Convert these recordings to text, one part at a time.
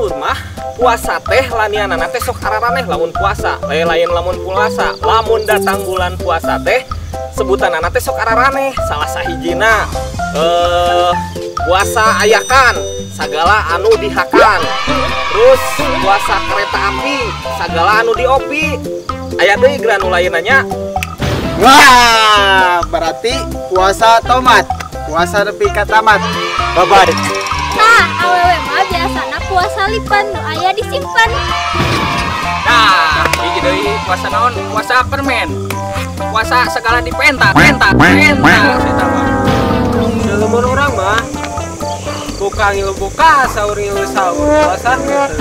lembur mah puasa teh lanianana teh sok araraneh lamun puasa. Lain-lain lamun puasa, lamun datang bulan puasa teh sebutanana teh sok araraneh. Salah sahijina puasa ayakan, sagala anu dihakan. Terus puasa kereta api, sagala anu diopi. Aya deui geura nu lainna nya. Wah, berarti puasa tomat, puasa nepi ka tamat. Bye-bye. Tah, awewe mah biasana puasa lipen, nu aya disimpen. Nah, hiji deui puasa naon? Puasa permen. Puasa segala dipenta, penta, penta. Eta mah. Di lembur urang mah buka ngilu buka, sahur ngilu sahur, puasa gitu.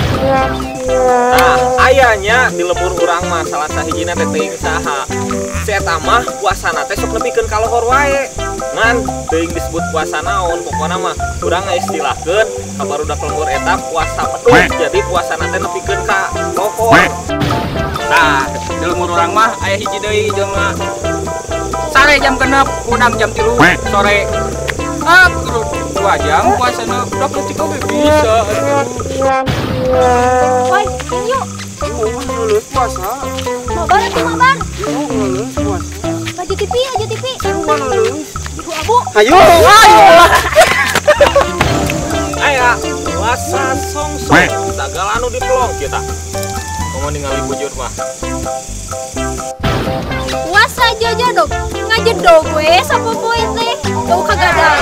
Nah, ayahnya di lembur urang mah salah sahijina teh teuing saha. Si eta mah puasana teh sok nepikeun ka lohor wae. Ngan teuing disebut puasa naon, pokona mah urang ngaistilahkeun ka barudak lembur eta puasa pedus. Jadi puasana teh nepikeun ka lohor. Nah, di lembur urang mah aya hiji deui jelema. Sare jam 6, hudang jam 3 sore. Ah, 2 jam puasana udah ketika bisa. Woi, yuk. Oh, lulus puasa. Mabar atuh mabar. Oh, lulus puasa. Baju TV, aja TV. Oh, lulus. Ibu abu. Ayo, ayo. Aya, puasa songsong sagala anu dipelong kita. Komo ningali bujur mah. Puasa jojo dog, ngajedog we sapopoe teh. Bau kagadang.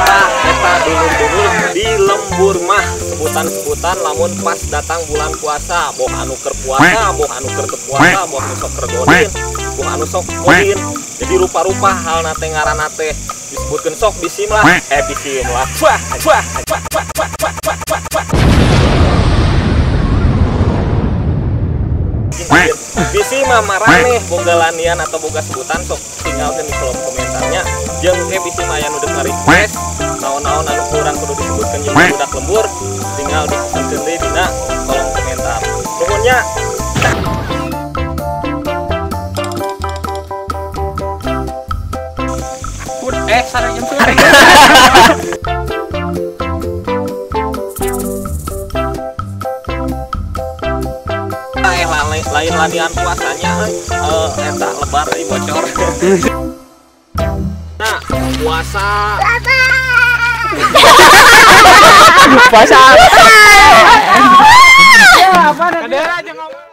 Nah, eta dulur-dulur di lembur mah sebutan-sebutan lamun pas datang bulan puasa, boh anu keur puasa, boh anu keur teu puasa, boh anu sok keur godin, boh anu sok godin. Jadi rupa-rupa halna teh ngaranna teh disebutkeun sok bisim lah, bisim lah. Wah, wah, wah, wah, wah, wah, wah, wah. Bisi mah maraneh boga lanian atau boga sebutan sok tinggalkeun di kolom komentarnya. Jeung ke bisi mah aya nu deuk request naon-naon anu kurang kudu disebutkeun jeung budak lembur, tinggal dipesankeun deui dina kolom komentar. Nuhun nya. Sare jam 9. Lain lanian puasanya eta lebar euy bocor. Nah, puasa. Puasa. Ya, apa ada aja ngomong.